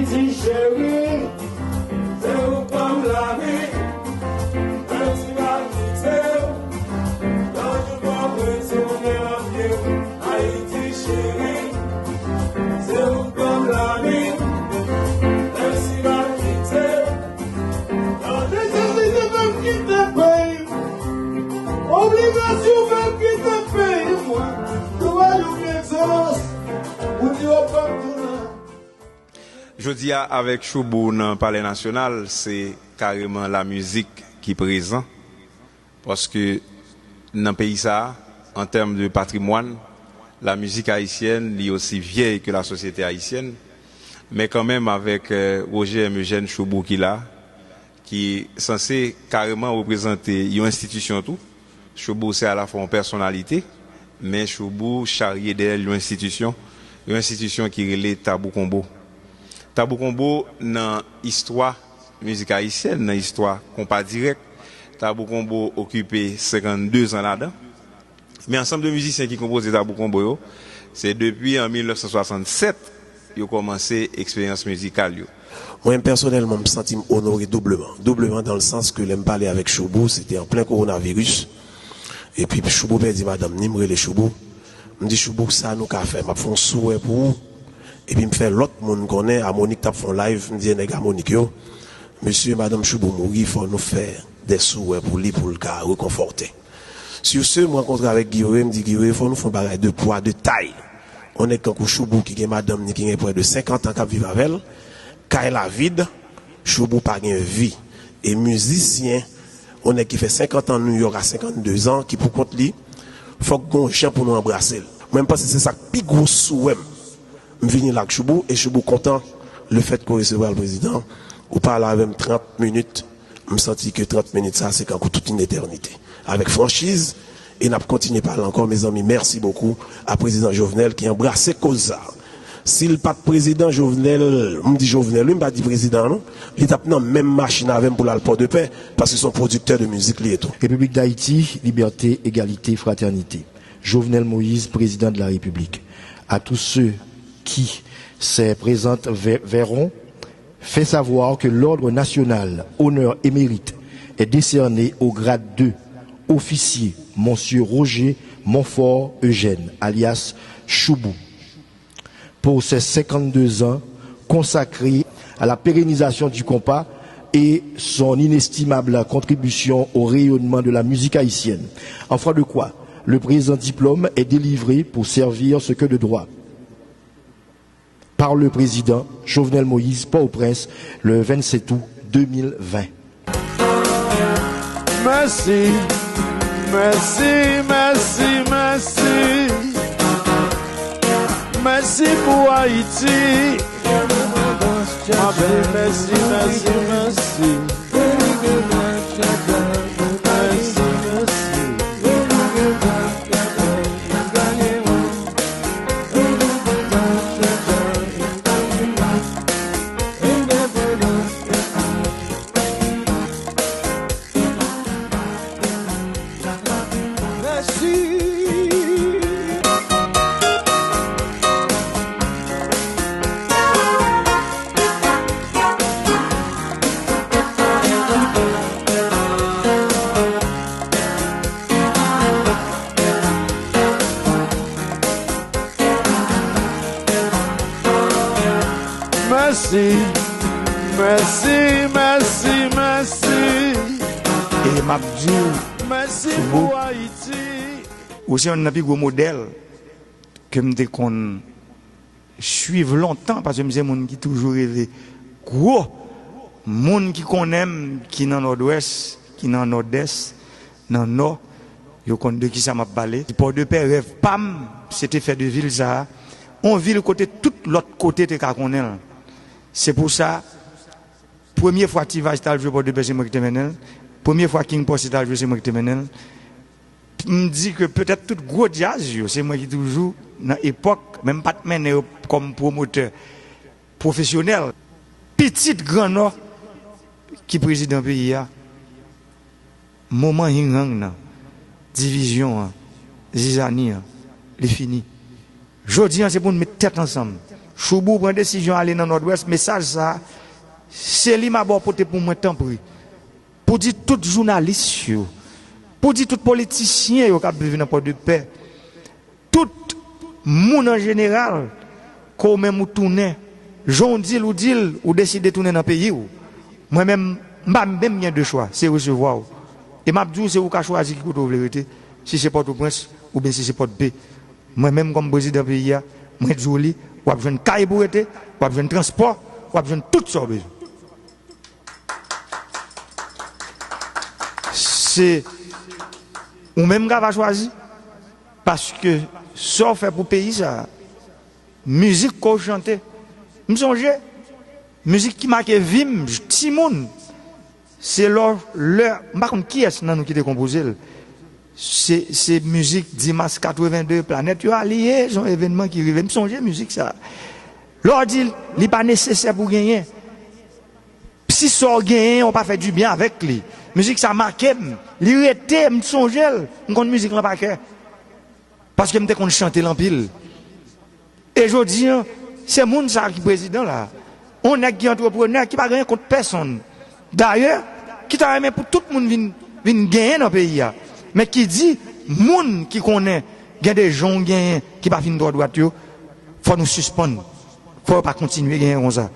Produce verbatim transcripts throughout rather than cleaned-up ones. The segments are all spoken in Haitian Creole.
Ti cheri, se ou k ban m lavi. Mwen ti pa kite w. Yon jou m ap retounen nan pye w. Ayiti cheri, se ou k ban m lavi. Mwen ti pa kite w. Nesesite fè m kite peyi m. Obligasyon fè m kite peyi mwen. Gwadeloup egzans. Ou di w ap ban m tounen. Jodi a, avèk Shoubou nan Palè Nasyonal, se kareman lamizik ki prezan, paske nan peyi sa a, an tèm de patrimwàn, lamizik ayisyèn, li osi vyèy ke lasosyete ayisyèn, men kanmenm avèk, eh, Roger M. Eugène Shoubou ki la, ki sanse kareman reprezante yon enstitisyon tou. Shoubou se alafwa yon pèsonalite, men Shoubou charye dèyè l yon enstitisyon, yon enstitisyon ki rele Tabou Konbo. Tabou Konbo nan istwa mizik ayisyèn, nan istwa konpa dirèk, Tabou Konbo okipe senkanndezan ladan. Men ansanm de mizisyen ki konpoze Tabou Konbo yo, se depi an mil nèf san swasannsèt yo kòmanse eksperyans mizikal yo. Mwen pèsonèlman, m santi m onore doubleman. Doubleman dans le sens que lè m pale avèk Shoubou, se te an plen kowonaviris. Epi Shoubou pèdi madanm ni, m rele Shoubou. M di, "Shoubou, sa nou ka fè? M ap fè yon souwè pou ou." Epi m fè lòt moun konnen, Amonik t ap fè yon live, m di, "E nèg Amonik yo, mesye, madanm Shoubou mouri, fò nou fè de souwè pou li, pou l ka rekonfòte." Sur ce, m rankontre avèk Guy Wewe, m di, "Guy Wewe, fò nou fè yon bagay de pwa, de tay." Yon nèg kankou Shoubou ki gen madanm ni ki gen prè de senkant an k ap viv avè l, kay la vid, Shoubou pa gen vi. E mizisyen, yon nèg ki fè senkant an Nouyòk a senkanndezan, ki pou kont li, fòk gon jan pou nou anbrase l. Mwen, m panse se sa k pi gwo souwè m. M vini la ak Shoubou, e Shoubou kontan lefètke w resevwa l, prezidan. Ou pale avè m trant minit, m santi ke trant minit sa, se kankou tout yon etènite. Avèk franchiz, e n ap kontinye pale ankò, mezanmi, mèsi bokou a prezidan Jovenel ki anbrase koz sa. Si l pa t prezidan Jovenel, m di Jovenel, wi, m pa di prezidan an, non, li t ap nan menm machin avè m pou l al Pòdepè, paske se yon pwodiktè de mizik li ye tou. République d'Haïti, liberté, égalité, fraternité. Jovenel Moïse, président de la République. À tous ceux qui se présentent ve-, verront, fait savoir que l'Ordre national Honneur et Mérite est décerné au grade deux, officier, Monsieur Roger Montfort Eugène, alias Shoubou, pour ses cinquante-deux ans consacrés à la pérennisation du compas et son inestimable contribution au rayonnement de la musique haïtienne. En foi de quoi, le présent diplôme est délivré pour servir ce que de droit. Par le président Jovenel Moïse, Port-au-Prince, le vingt-sept août deux mille vingt. Mèsi, mèsi, mèsi, mèsi. Mèsi pou Ayiti. Anpil mèsi, mèsi, mèsi. Mèsi, mèsi. Mèsi, mèsi, mèsi, mèsi. E m ap di w, mèsi pou Ayiti. Ou se youn nan pi gwo modèl ke m te konn swiv lontan, paske m se moun ki toujou rele gwo moun ki konnen m, ki nan Nòdwès, ki nan Nòdès, nan Nò, yo konn de kisa m ap pale. Pòdepè, rèv pa m, se te fè de vil sa a yon vil kote tout lòt kote te ka konnen l. Se pou sa, premye fwa T-Vice t al jwe Pòdepè, se mwen ki te mennen l. Premye fwa King Posse t al jwe, se mwen ki te mennen l. M di ke petèt tout gwo djaz yo, se mwen ki toujou nan epòk, men m pa t mennen yo kòm pwomotè pwofesyonèl. Pitit Gran Nò ki prezidan peyi a, moman hinghang nan, divizyon an, zizani an, li fini. Jodi a, se pou n met tèt ansanm. Choubou pran desizyon ale nan Nòdwès, mesaj sa a, se li m a ba w pote pou mwen, tanpri. Pou di tout jounalis yo, pou di tout politisyen yo k ap viv nan Pòdepè, tout moun an jeneral, ke w menm ou tounen, jan w di l, ou di l, ou deside tounen nan peyi w. Mwen menm, m pa menm gen de chwa, se resevwa w. E m ap di w, se ou ka chwazi ki kote w vle rete, si se Pòtoprens oubyen si se Pòdpe. Mwen menm kòm prezidan peyi a, mwen di w li, w ap jwenn kay pou w rete, w ap jwenn transpò, w ap jwenn tout sa w bezwen. Se ou menm k ap chwazi, paske sa w fè pou peyi sa a, mizik ke w chante. M sonje, mizik ki make vi m, timoun, se lè, lè, m pa konn kiyès nan nou ki te konpoze l. Se, se mizik di mas katreven de, Planèt yo aliye, se yon evènman ki rive. M sonje mizik sa. Lè w di l, li pa nesesè pou genyen. Si sa w genyen, w pa fè dibyen avèk li. Mizik sa make m. Li rete, m sonje l. M konn mizik lan pa kè. Paske m te konn chante l anpil. E jodi a, se moun sa a ki prezidan la. Yon nèg ki antreprenè, ki pa gen kont pèsonn. Dayè, ki ta renmen pou tout moun vin, vin genyen nan peyi a. Men ki di, moun ki konnen gen de jan w genyen ki pa fin twò dwat yo, fò nou sispann. Fò yo pa kontinye genyen konsa.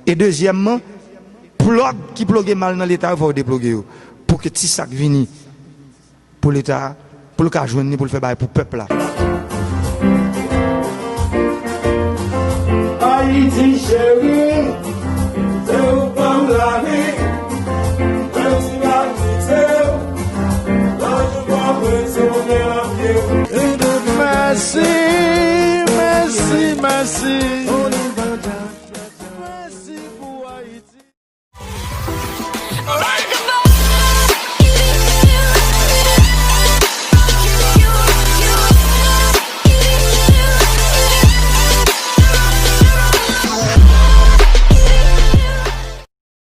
E dezyèmman, plòg ki ploge mal nan Leta yo, fò yo deploge yo. Pou ke ti sa k vini pou Leta a, pou l ka jwenn li, pou l fè bagay pou pèp la. Ayiti cheri, se ou fanm lavi, mwen si pa kite w, lòt jou pa presyonnen anpil. Mèsi, mèsi, mèsi.